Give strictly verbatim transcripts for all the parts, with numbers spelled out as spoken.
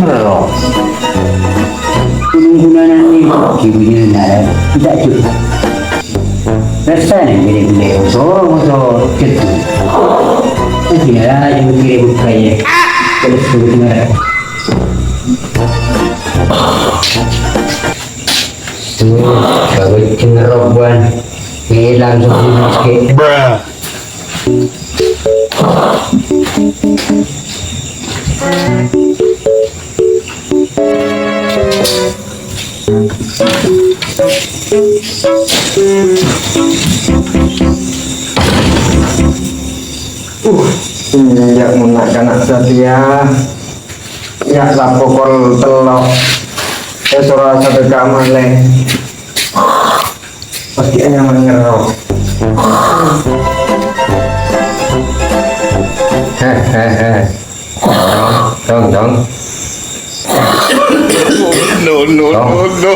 Ro. Gunung-gunungan ini, gimana, tidak cukup. Rasanya gede-gede, osor-osor, gitu. Itu ya, yang gede bukannya. Terus, terus, terus. Tuh, bagus cengerok, Wan. Ngilang semua, Ski. Uh, iyâ, mon na'-kana' satèya. Iyâ, la pokol tello'. Èsoro sadhekka malèng. Pasti anyaman ngerok. Hehehe. Dong, dong. No, no, Dong. No, no.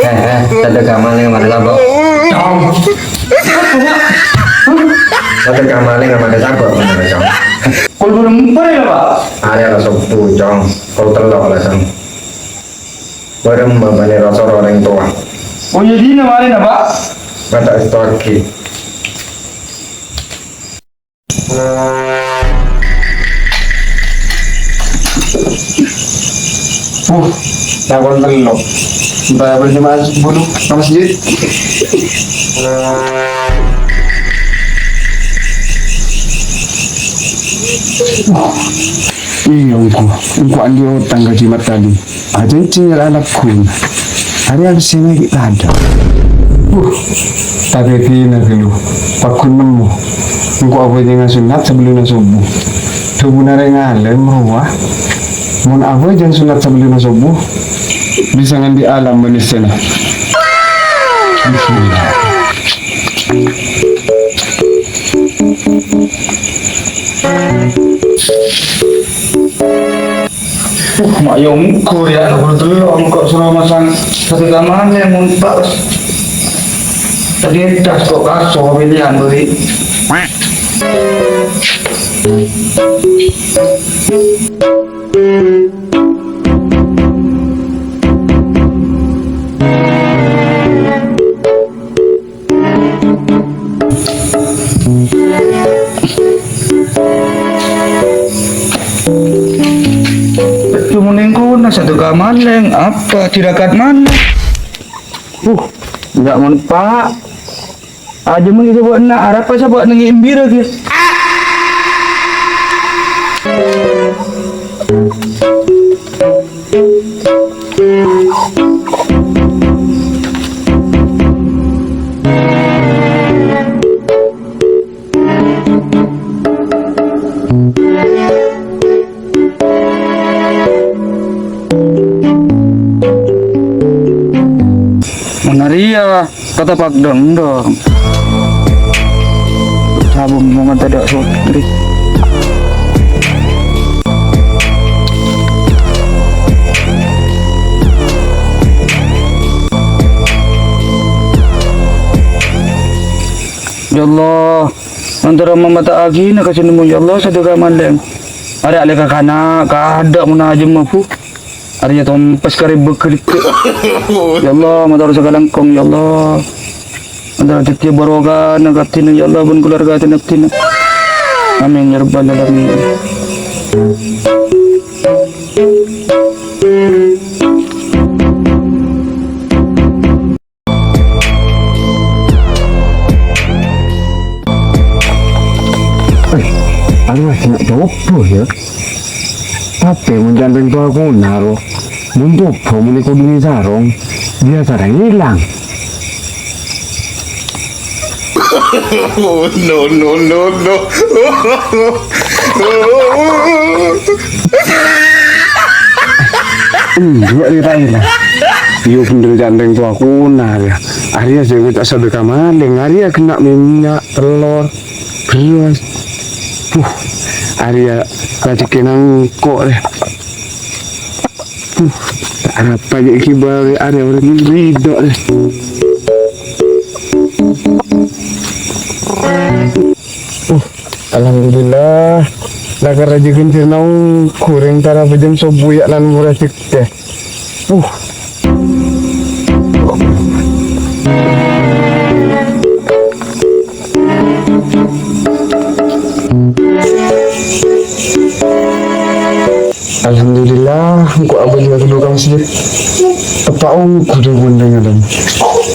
Hehe, sadhekka malèng marè sabâ'. Dong. Sadhekka malèng marè sabâ', Dong. Kol belum empar ya, Pak? Arè la sobbhu, Cong. Kol tello' la, Cong. Bârâmma bânnè rasa orèng towa. Oh, iyâ, dina marèna, Pak? Kata èstowaghi. Uh, takon tello'. Entah apa sih, Mas? Bulu, Mas Jit. Iyâ, ongghu. Ongghu andi' otang ka Jimat tadi. Ajhânjhi nyèra lagghu. Arè abâjhâna ghi' tadâ'. Uh, tapè dina ghâllu. Pagghun nemmo. Ongghu abâjhâna sunnat sabellunna sobbhu. Dhâbuna rèng alèm rowa. Mon abâjhâng sunnat sabellunna sobbhu, bisa nganḍi' alam manèssana. Bismillah. Uh, ma' yâ ongghu rèya, pokol tello' engko' soro masang satèya malèng, mon pas. Tadi tas kok kaso pèlèyan bâri'. Coma nèng kono sadhekka malèng, apa tirakat malèng? Uh, enggak manfaat. Aja mengisi buat nak, arapa sabâ' neng imbira ki. Mon arèya kata pagdhâng-dhâng. Sabung mongan tadâ' sotri. Ya Allah, mantara mamata'aghina ka sè nemmo, ya Allah, sadhekka malèng. Arè alè ka kana', kadâ' mon ajâmma, Bu. Arèya tompes ka rèbâ ghâlika. Ya Allah, mantara sakalangkong, ya Allah. Mantara dhâddhiyâ barokana ka abdhina, ya Allah, bân kalowarga abdhina. Amin, ya Rabbal Alamin. Eh, aduh, kènè' coba ya. Tapè mon can rèng towa kona, ro. Mon coba mon èkoḍhungè sarong, biyasana èlang. No, no, no, no. Enjâ' rè ta' ella. Iyâ bhender ca'na rèng towa kona rèya. Arèya sè ngoca' sadhâka malèng, arèya ghenna' mènnya', tellor, bherrâs. Huh, arèya rajhekkèna engko' rè. Huh, ta' arapa jâ' ghibâ rè, arèya orèng ridho rè. Uh, alhamdulillah. La karajâ ghânjhârânna ongghu rèng tara bâjâng sobbhu yâ lan mora jhekkè. Uh. Alhamdulillah, engko' abâli ghâllu ka masjid. Teppa' ongghu dhâbuna rèng-orèng.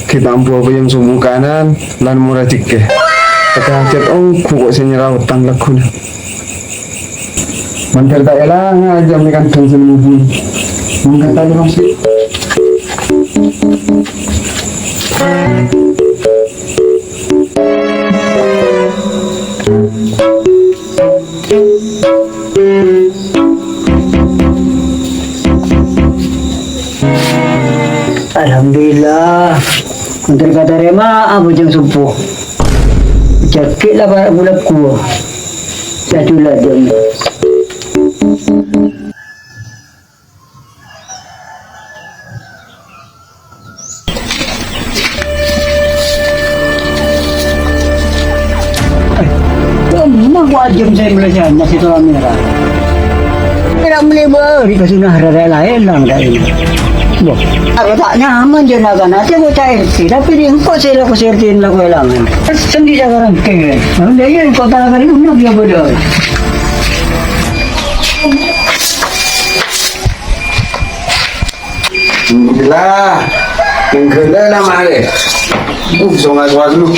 Ghi' ta' embu abâjâng sobbhu kanan, lan mora jhekkè. Pètè hajhât ongghu ko' sè nyèra otang lagghuna. Mandhâr ta' èlang ajâm è kandhâng sè lembun. Mangkat aja masjid. Alhamdulillah. Mandhâr katarèma abâjâng sobbhu. Jhâggi' la para' bulâ ghuwâ. Sajula jâm. Coma wajib saya belajarnya si tulang merah. Kira meni bâri' ka sunah rara laèn lang kaèn. Loh, aku ta' nyaman jâ' na'-kana' sè bocah R T, tapè dhi' engko' sè lako sè R T lako èlangan. Sendi sakarang kèngèng. Nah, iyâ engko' ta' kali unduk ya bodoh. Alhamdulillah. Yang gede nama deh. Uh, songas was lu.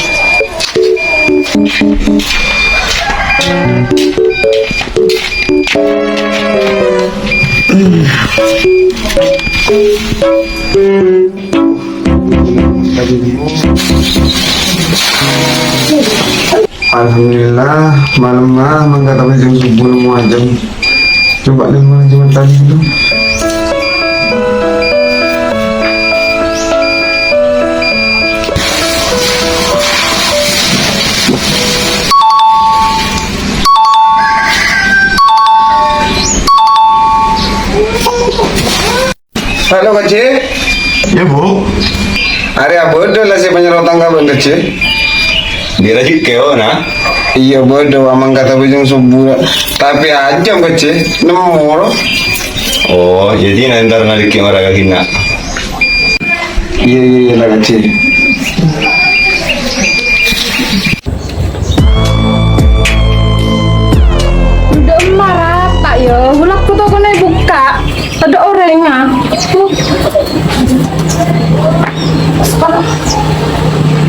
Alhamdulillah, malemma mangkat abâjâng sobbhu nemmo ajâm. Coba dulu manajemen tadi dulu. Halo, Kacè. Iyâ, Bu. Arèya bâdâ la sè panyerotang ka bâ'na, Kacè. Dira jhâ' kèo, na? Iyâ, bâdâ, wa mangkat abâjâng sobbhu, la. Tapè ajâm, Kacè. Nemmo, lo. Oh, jadi na entar na dhâggi' mara ka ghina. Iyâ, iyâ, iyâ, la, Kacè. Dâ' emma rata, yâ. Bulâ tokona èbukka'. Tadâ' orèngnga.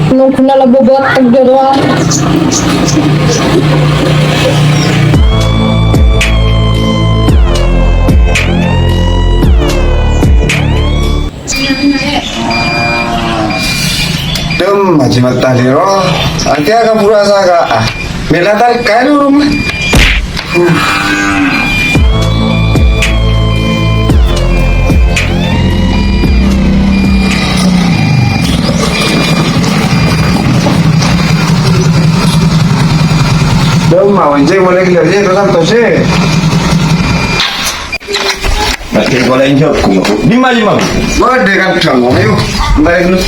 Nungghuna la bobot teg dâruwa. Dem, Haji Mataliro, ati aga pura saka. Mela tarik kae lu rumah. Dem, mau je mulai kerja terus Santos, eh. Lagi golek jok, Bu. Lima, lima. Waduh, kan dong, ayo. Balik dulu.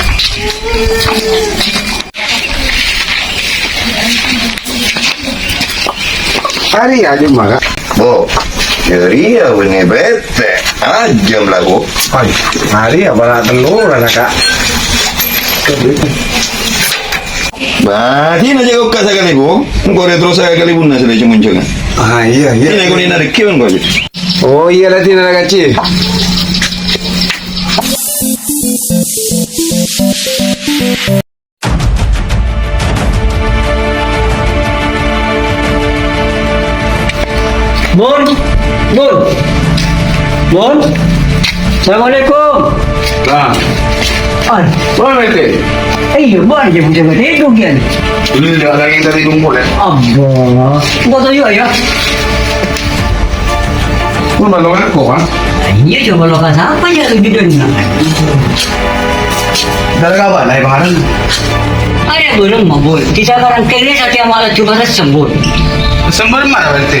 Hari aja, Mak. Bu, dari ya, ini bete. Ajam lah, Bu. Hari apa lah telur, anak, Kak? Bah, dina jâ' kokka sakalè, Bu. Engko' rè terros sakalè bunna sè lè cong-oncongan. Ah, iyâ, iyâ. Dina engko' dina rèkkè, engko' jâ'. Oh, iyâ, la dina la kacè. Bun, Bun, Bun. Assalamualaikum. Nah. Ay. Mana itu? Eh, iya, Bun, dia punya tidur kan? Ini nggak lagi tadi kumpul ya? Allah. Kok tahu ya? Pon bâlâ ka engko', Bang. Iyâ, jhâ' bâlâ ka sapa, jhâ' ka bidhâna. Dâri kabbhi, la, Bang Areng. Arèya bârâmma, Boy. Di sakarang kènè satèya ma' laju ka ressem, Boy. Ressem bârâmma, Pak R T?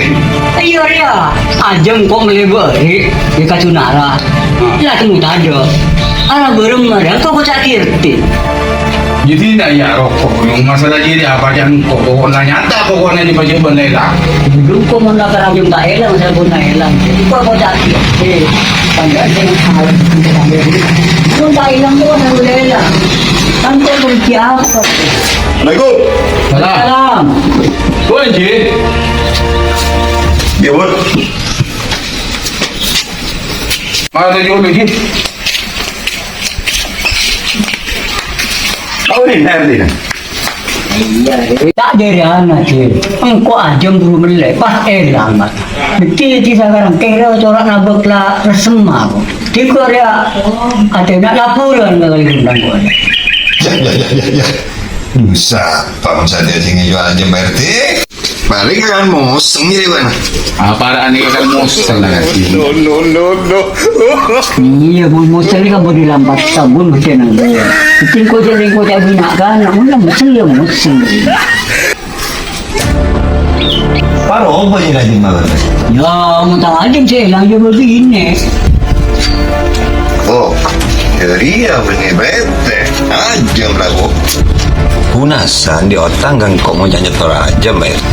Iyâ, rèya. Ajâm ko' mellè bâri', di Kajunara. Hah? La tèmmo tadâ'. Arèya bârâmma, rèya engko' ko' ca' kèrtè. Jadi, na, ya, roko', yang masalah diri apa yang kok pokoknya nyata, pokoknya di pojok benda hilang. Dukung mon lakar ajung ta' èlang, sabun ta' èlang. Jadi, kok kocak, eh, panjang dengan salah, belum ta' èlang, kok nang udah èlang. Kan kok benci apa? Assalamualaikum. Salam. Salam. Kok, Ji? Ya, Bud. Mana tujuh dulu, Ji? Oh, ini, ini. Ta' dâri ana, Ji. Engko' ajâm buru mellè, pas èlang, Mat. Bhâkti, Ji, sakarang kèra cora' nabâk la ressem, kok. Diko rèya atèna laporan ka kali undang, kok. Ya, ya, ya, ya, ya. Dusa, Pak Muzadi sing jual ajâm, Pak R T. Paling kan moseng ya, Pak. Apa ada aneh kan moseng, kan? No, no, no, no. Iyâ, Bu, moseng ini kan bodi lampat sabun, mesti nang. Bikin kocak, kocak bina kan, nak mula moseng ya, moseng. Paro apa ya, Raden Mawar? Ya, mon ta' ajâm sè èlang ya bâbinè. Oh, jadi ya bânnè bete. Ajâm la, Bu. Punasan di otang kan kok ngoca' nyetor ajâm, Pak R T.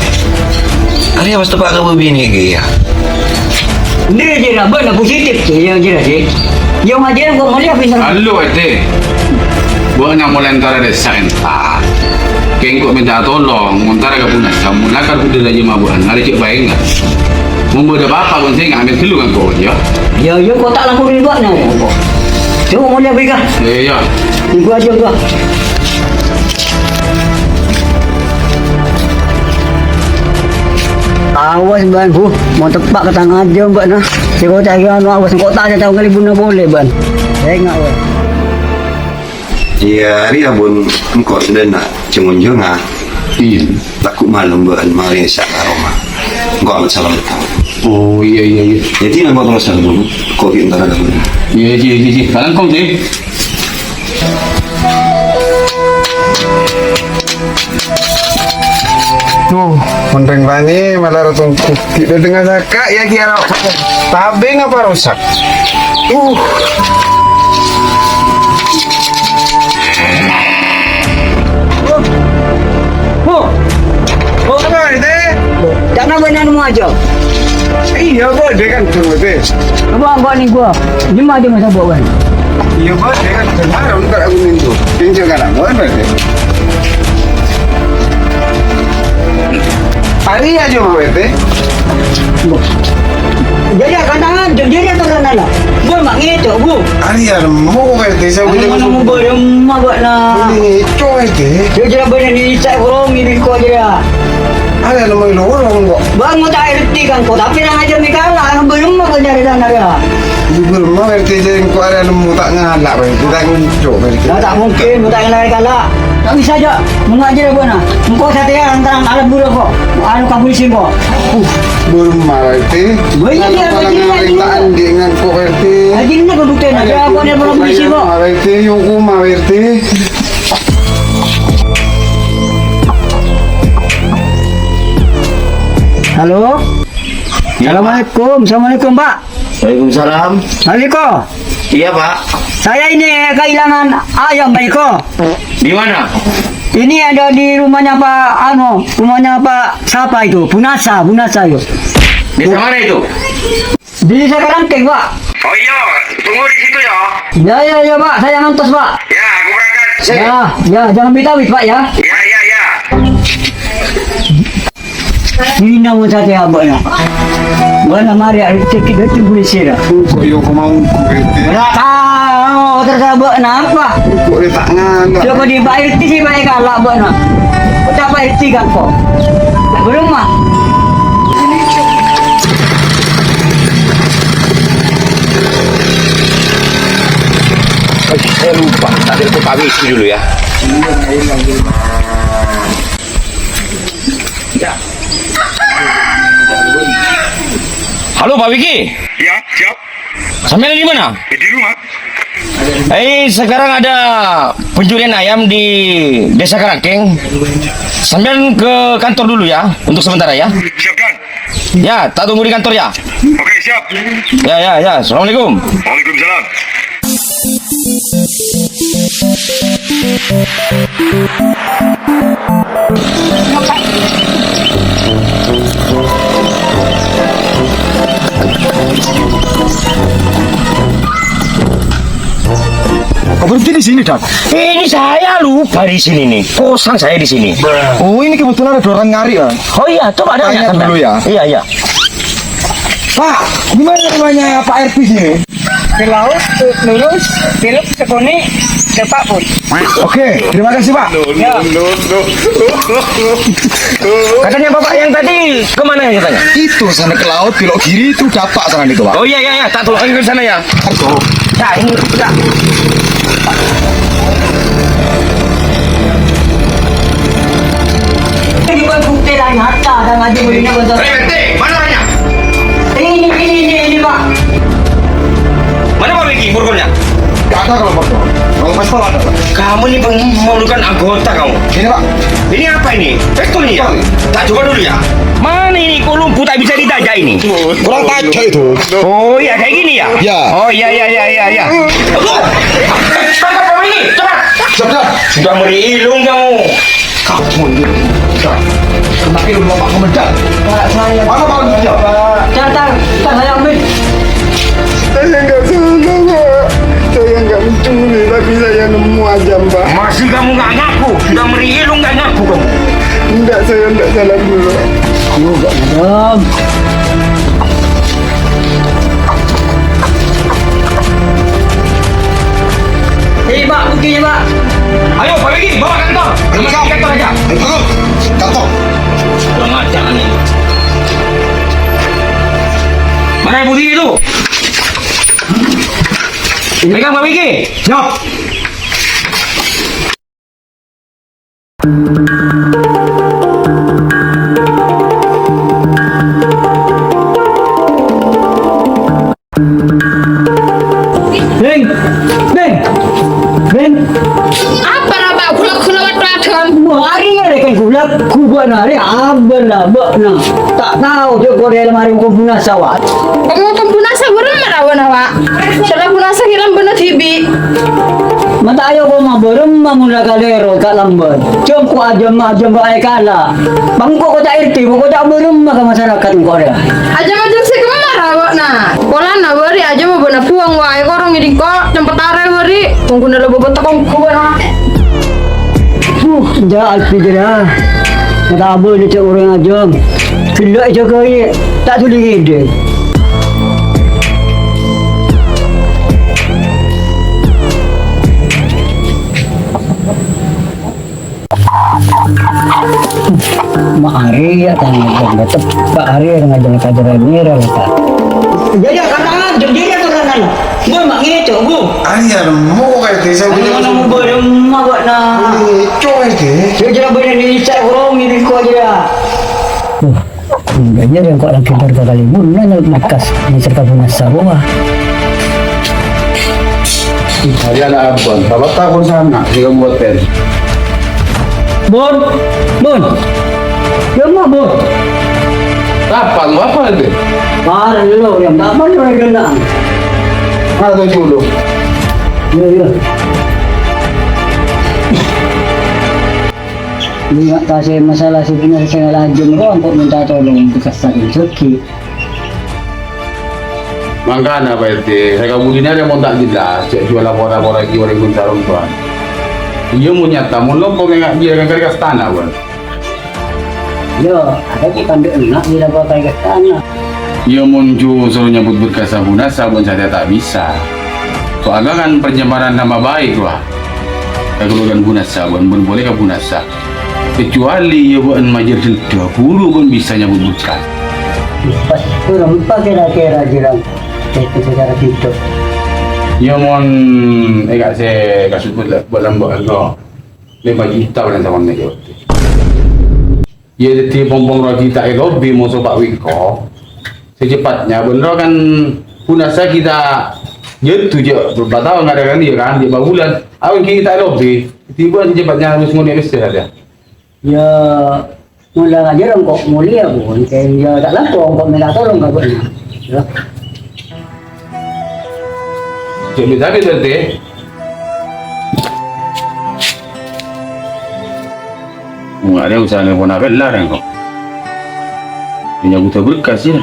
Arèya pas teppa' ka bâbinè ghi ya. Nè, jârèya bâ'na positif, jârèya, jârèya, jârèya. Yâ, majâr kok molè apa, Sir? Allo, R T. Bâ'na molè entara desa, enta. Kèng kok mènta tolong, entara ka Punasan, mon lakar budal ajâm abâ'na, arè cè' bhâi, enggak? Mon bâdâ apa-apa, kon sè ngambil dulu kan, kok, ya? Yâ, yâ, kok ta' laporan bâ'na, ya, kok. Coba molè apa, Ika? Iyâ, iyâ. Tunggu aja, gua. Awas, bâ'na, Bu. Mon teppa' ka tang ajâm, bâ'na. Sè kocak anu, awas, engko' ta' tao kalèbunna polè, bâ'na. Enga', weh. Iyâ, arèya, Bun. Engko' sèdhâna, cè' ngonjhânga. Iyâ. Lagghu' malem, bâ'na, marè sa' ka roma. Engko' amat salam. Oh, iyâ, iyâ, iyâ. Jadi, engko' terros, Bun. Engko' ghi' entara, Bun. Iyâ, iyâ, iyâ, iyâ. Kalangkong, sih. Duh, mon rèng bânnè malar tonggu. Ghi' dâdângnga saka' ya, ghi' ara' tabeng apa rosak? Uh. Bu. Bu. Bu, apa itu? Jangan banyak nemu aja. Iyâ, bâdâ kan, Bun, bâdâ. Apa engko' ni gua? Jemma aja masa bawa kan? Iyâ, bâdâ kan, benar, entar aku minggu. Pinjam kan, Bun, bâdâ. Arèya aja, Bun, bâdâ. Jadi, akan tangan, jadi, jadi, akan tangan lah. Gua mak ngecok, Bu. Arèya, mau, bâdâ, saya punya mau, mau, bâdâ, emak, buat lah. Ini ngecok, bâdâ. Dia jelas bener, ini saya kurang, ini kok aja ya. Arèya nemmo lowar, Bang, kok. Bang, mau tak ngerti kan, kok. Tapi nang aja mi kala, nang belum mau nyari tanah ya. Ibu rumah, R T, jadi kok arèya nemmo ta' ngala', Bang. Kita ngucuk, Bang. Nah, tak mungkin, mau tak ngala' kala. Tak bisa aja, mau ngajar apa nah? Engko' satèya lantaran alat buru kok. Anu ka polisi kok. Uh, belum marah, R T. Banyak dia, banyak dia, banyak. Tak andik ngan kok, R T. Lagi ini kok buktinya, ada apa dia belum polisi kok? Marah, R T, yuk, marah, R T. Halo? Ya, Pak. Assalamualaikum. Assalamualaikum, Pak. Waalaikumsalam. Pak Iko. Iya, Pak. Saya ini kehilangan ayam, Pak Iko. Di mana? Ini ada di rumahnya Pak, anu, rumahnya Pak siapa itu? Bunasa, Bunasa itu. Desa mana itu? Di Sakarangkeng, Pak. Oh iya, tunggu di situ ya. Ya, ya, ya, Pak. Saya ngantos, Pak. Ya, aku berangkat. Ya, ya, jangan bitawi, Pak, ya. Ya, ya, ya. Ina mo satèya bâ'na. Bâ'na marè cekki dâteng polisi ra. Kok yo kemauan gue, Teh? Ora tao, terserah bâ'na apa? Kok dia tak nganggap? Coba di Pak R T sih, Pak, kala' bâ'na. Kok Pak R T kan kok? Belum mah. Saya lupa, tak ada, aku pamit dulu ya. Ya. Halo, Pak Wiki. Ya, siap. Sampeyan di mana? Eh, di rumah. Eh, sekarang ada pencurian ayam di Desa Karangkeng. Sampeyan ke kantor dulu ya, untuk sementara ya. Siap, Dan. Ya, tak tunggu di kantor ya. Oke, siap. Ya, ya, ya. Assalamualaikum. Waalaikumsalam. Kok berhenti di sini, Dan? Ini saya lupa di sini nih. Kosong saya di sini. Oh, ini kebetulan ada orang nyari, Bang. Oh iya, coba tanya dulu ya. Iya, iya. Pak, gimana rumahnya Pak R P sini? Ke laut, lurus, belok, sekone, depak pun. Oke, terima kasih, Pak. Ya. Katanya Bapak yang tadi kemana ya katanya? Itu sana ke laut, belok kiri itu dapak sana itu, Pak. Oh iya, iya, iya, tak tolong ke sana ya. Aduh. Ya, ini udah. Ini bukan bukti lah, nyata, dan aja belinya betul. Hei, P T, mana orangnya? Ini, ini, ini, ini, Pak. Mana Pak Wiki, Murgonnya? Gak ada kalau Pak. Kalau pistol ada, Pak. Kamu ini pem-, memerlukan anggota kamu. Ini, Pak. Ini apa ini? Pistol ini ya? Pistol. Tak coba dulu ya. Mana ini? Kok lumpuh tak bisa ditajak ini? Kurang tajak itu. Oh iya, kayak gini ya? Ya. Oh iya, iya, iya, iya, iya. Aduh. Tangkap kamu ini, cepat. Siap, siap. Sudah merilu kamu. Kamu ini, Pak. Semakin lu bapak komentar. Pak, saya. Mana Pak Rizal? Pak. Tar, tar, tar, saya ambil. Saya nggak salah, Pak. Saya nggak mencuri, tapi saya nemu ajam, Pak. Masih kamu nggak ngaku? Sudah merilu nggak ngaku kamu? Nggak, saya nggak salah dulu. Kamu nggak ngadem. Ini, Pak, buktinya, Pak. Ayo, Pak Wiki, bawa kantor. Ayo, Pak. Kantor aja. Ayo, Pak. Kantor. Kurang ajar nih. Mana bukti itu? Pegang, Pak Wiki. Siap. Beng! Beng! Beng! Apa ra, Pak? Gulak-gulak waduh adon. Wah, ari ngene kan gulak, gubuk nari abon lah, bok, nah. Tak tahu, Cok, kok dia lemari hukum bunasa, Wak. Kamu hukum bunasa, bareng marawa, Wak. Salah bunasa hilang bener, Hibi. Mata ayo koma berem mamula kalero tak lambat. Jom ku ajam-ajam bae kala. Bangko kota R T, kota berem ka masyarakat engko ya. Ajam-ajam sè kemma rawak na. Pola na wari aja mau bona buang wae korong ini kok tempat are wari. Tunggu nalo bobot tekong gua na. Duh, ja alpi jera. Kata abu ni cek orang ajam. Gila aja kau ye. Tak tuli ngide. Ma' arè ya' tang ngajhâr, tep ma' arè ngajhâr kajaran ngira la, Pak. Jadi kanan, jadi kanan. Gue mak ngecok, Bu. Ayo, mau kayak desa punya. Ayo, nang bareng ma' bâ'na. Ngecok aja. Jadi jera bâ'na ni cak urung ini kok aja. Enggaknya yang kok lagi warga Kalimun, nanya bekas, ngincer kabun asal, wah. Saya anak abang, berapa tahun sana di kabupaten? Bun, Bun. Ya, mau, Bun. Kapan, apa itu? Parlo, ya, kapan lo kenal? Ada dulu. Iya, iya. Iya, kasih masalah sebenarnya saya lanjut, kok minta tolong bekas sakit. Mangkana, Pak R T, saya kamu ini ada mau tak jelas, cek jual laporan-laporan lagi orang pun sarung, Bang. Iya, mau nyata, mau nopo nggak biar kan kali kastana, Bang. Yo, ada kita ambil enak, dia dapat kali kastana. Iya, mau ju suruh nyambut berkas sabunasa, Bang, saya tak bisa. Soalnya kan pencemaran nama baik, wah. Kaghulâ kan bunasa, bân, bân polè ka bunasa. Kecuali iyâ bâ'ân majâr dendam, buru bâ'ân bisa nyambut berkas. Pas berempa kira-kira jirang, itu secara hidup. Iyâ, mon èka' sè kasebut la, bâ'ân bâ'ân, no. Lèma juta bâ'ân sampèyan, iyâ. Iyâ, dhâddhi pong-pong rowa ghi' ta' èlobi moso Pak Wiko. Secepatnya, bân rowa kan, ponapa kita jatuh, jâ', berapa taon ada kan, ya kan, lima bulan. Awan kita lobi, tiba secepatnya harus ngone'è pèssè, ya. Ya, mula ngajhâr engko' molèya, Bun. Kèng ya ta' langkong engko' mènta tolong ka bâ'na. Ya. Jâ' mènta gitu, Tè. Wah, ada usaha nelpon apa lah, engko'. Punya butuh berkas, ya.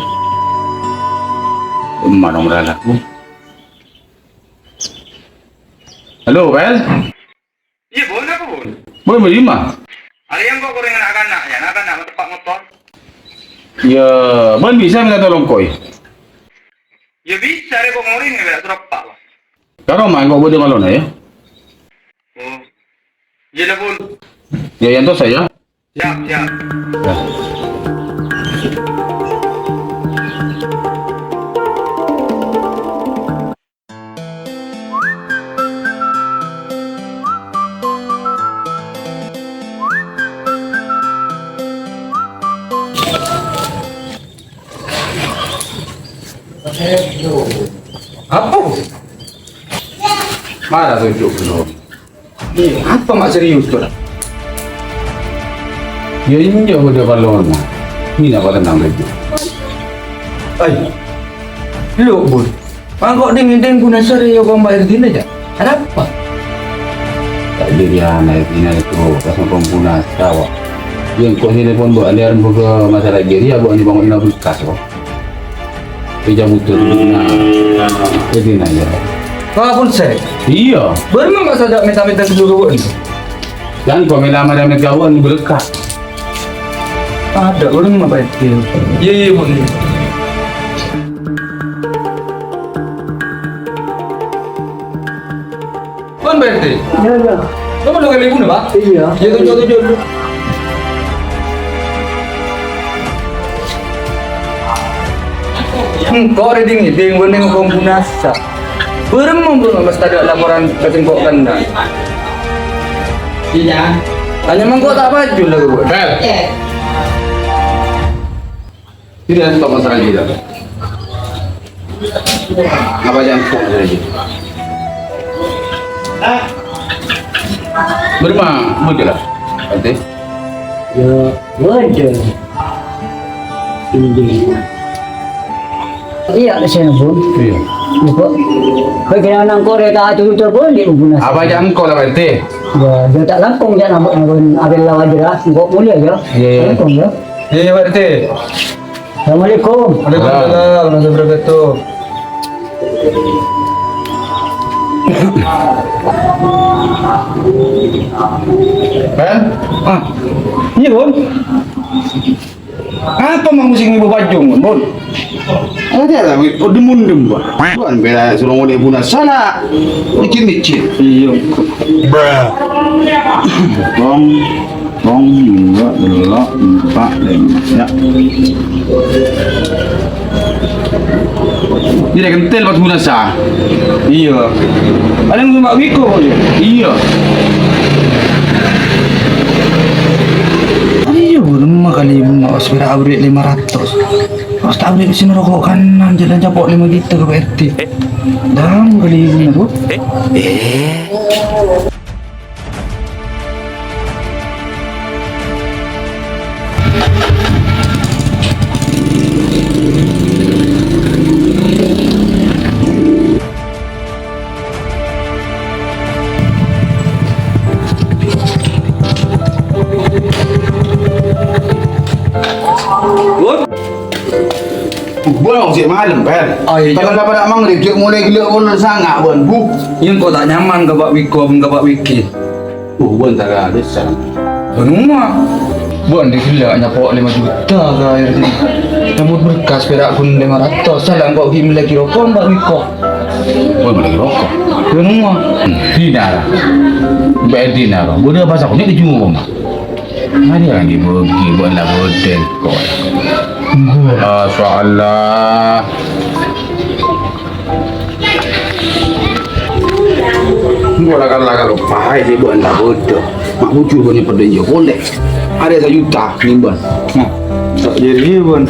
Mana nomor anakku? Halo, Pel? Iyâ, Bun, apa, Bun? Bun, bâ'na dimma? Arèya engko' korèng na'-kana', ya, na'-kana' mateppa' motor. Iyâ, bâ'na bisa mènta tolong, Koy? Iyâ bisa, arèya engko' ngorèng, ya, surappa', Bun. Ka roma, engko' bâdâ malona, ya. Oh. Iyâ, la, Bun. Ya, ya, entos, ya. Siap, siap. Ya. Apa? Marah tuh, Cuk, belum. Iyâ, apa ma' serius, Bro? Iyâ, iyâ, bâdâ palona. Mina apa tenang, Bro? Ai. Lu, Bun. Mangko' ding-ding guna sore yo kompa Erdina, ja'. Ada apa? Tak jadi anak Erdina itu, pas ngomong guna sawah. Yang kok sini pun buat aliran buka masalah jadi ya, buat ini bangun ina bekas, kok. Pejam utuh, nah, jadi nanya. Wah, pun saya. Iya. Baru mah masa ada minta-minta seluruh ini. Dan kau mela mara megawan berkat. Ada orang apa itu? Iya, iya, pun. Pon, Pak R T? Iya, iya. Lo mau dengar ibu nih, Pak? Iya. Ya, tujuh, tujuh. Engko' reading ini, yang bening kompunasa. Berem mau belum mesti ada laporan ke sengkok kena. Iya. Hanya mengko' tak maju lah, gue. Bel. Tidak, stop masalah kita. Apa yang stop masalah kita? Berma, muncul lah. Nanti. Ya, wajar. Iya. Iya, saya pun. Iya. Lupa. Kau kira nang Korea tak atur-atur pun di hubungan. Apa yang kau lah, Pak R T? Ya, dia tak langkong, dia nampak, nampak, ada lawan jelas. Engko' mulia, ya. Iya, iya. Langkong, ya. Iya, iya, Pak R T. Assalamualaikum. Waalaikumsalam warahmatullahi wabarakatuh. Ben? Ah, iya, Bun. Apa mau mesti ngibu baju, Bun? Ada lah, oh, demundem, Bun. Tuan bela suruh ngoleh buna salah. Licin-licin. Iya. Bruh. Bang. Sèttong, duwâ', tello', empa', lèma'. Ya. Jadi kentil pas guna sah. Iya. Ada yang cuma wiko kok ya? Iya. Iya, belum kali mau sepeda abrik lima ratus. Pas tak abrik sini rokok kanan, jalan capok lima juta ke P R T. Dang kali ini, Bu. Eh. Bun, sè malem, Pel. Oh, iya, Pel. Kapan-kapan nak mangrib, jhâ' mulai ghellâ' pokol sanga', Bun. Bu. Iyâ, engko' ta' nyaman ka Pak Wiko, ka Pak Wiki. Oh, Bun, ta' ada, San. Bun, ma. Bun, di ghellâ' nyapo' lèma juta ka akhir ini. Nyambut berkas pèra' ghun lèma ratos. Salah engko' ghi' mellèaghi roko', Pak Wiko. Bun, mellèaghi roko'. Bun, ma. Hmm, dinar. Bâ' dinar. Bun, apa sakonè' di jumlah, Ma? Mari lagi bagi buat lagu dengko. Masya Allah. Engko' lakar-lakar paè sè buat lagu dengko. Mak bujur punya pedenya kolek. Ada sajuta nimbang. Nah, tak jadi, Bun.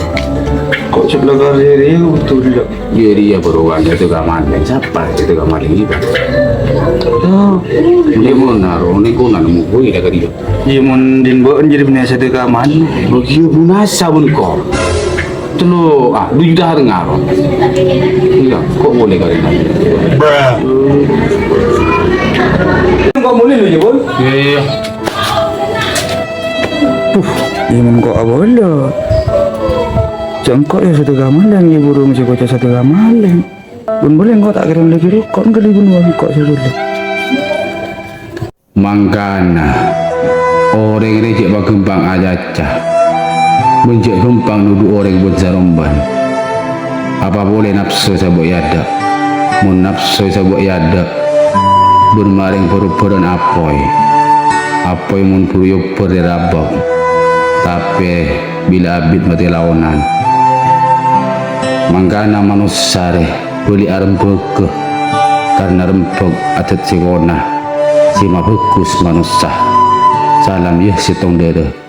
Kok cè' la karè rèya betul, ya? Iyâ, rèya bârowan sèttong kamalèng. Sapa sèttong kamalèng ini, Pak? Oh. Iyâ, mon naro nèko nemu kuwi la karè. Iyâ, mon din bâ'en jârèya bânnè sèttong kamalèng. Bâgi bunasa bun kok. Tello, ah, dua juta harga, Pak. Iyâ, kok boleh karè. Kok boleh lo, ya, Bun? Iyâ, iyâ. Puh, iyâ mon kok abâlâ. Jâ' engko' iyâ sèttong kamalèng, iyâ burung sè koca' sèttong kamalèng. Bun boleh engko' ta' kèrèm lagi roko', engko' li bun engko' sè boleh. Mangkana, orèng rèya jâ' paghâmpang acaca, bân jâ' ghâmpang nodhu' orèng bân saromban. Apa polè napso sabâ' è adâ'? Mon napso sabâ' è adâ', bân marèng bhâr-bhârân apoy. Apoy mon buru èobbhâr èrabâng, tapè bilâ abit matè laonan. Mangkana manossa rè bâli arembhâghâ, karna rembhâk adât sè kona, sè mabhâghus manossa. Salam, yâ, sèttong dârâ.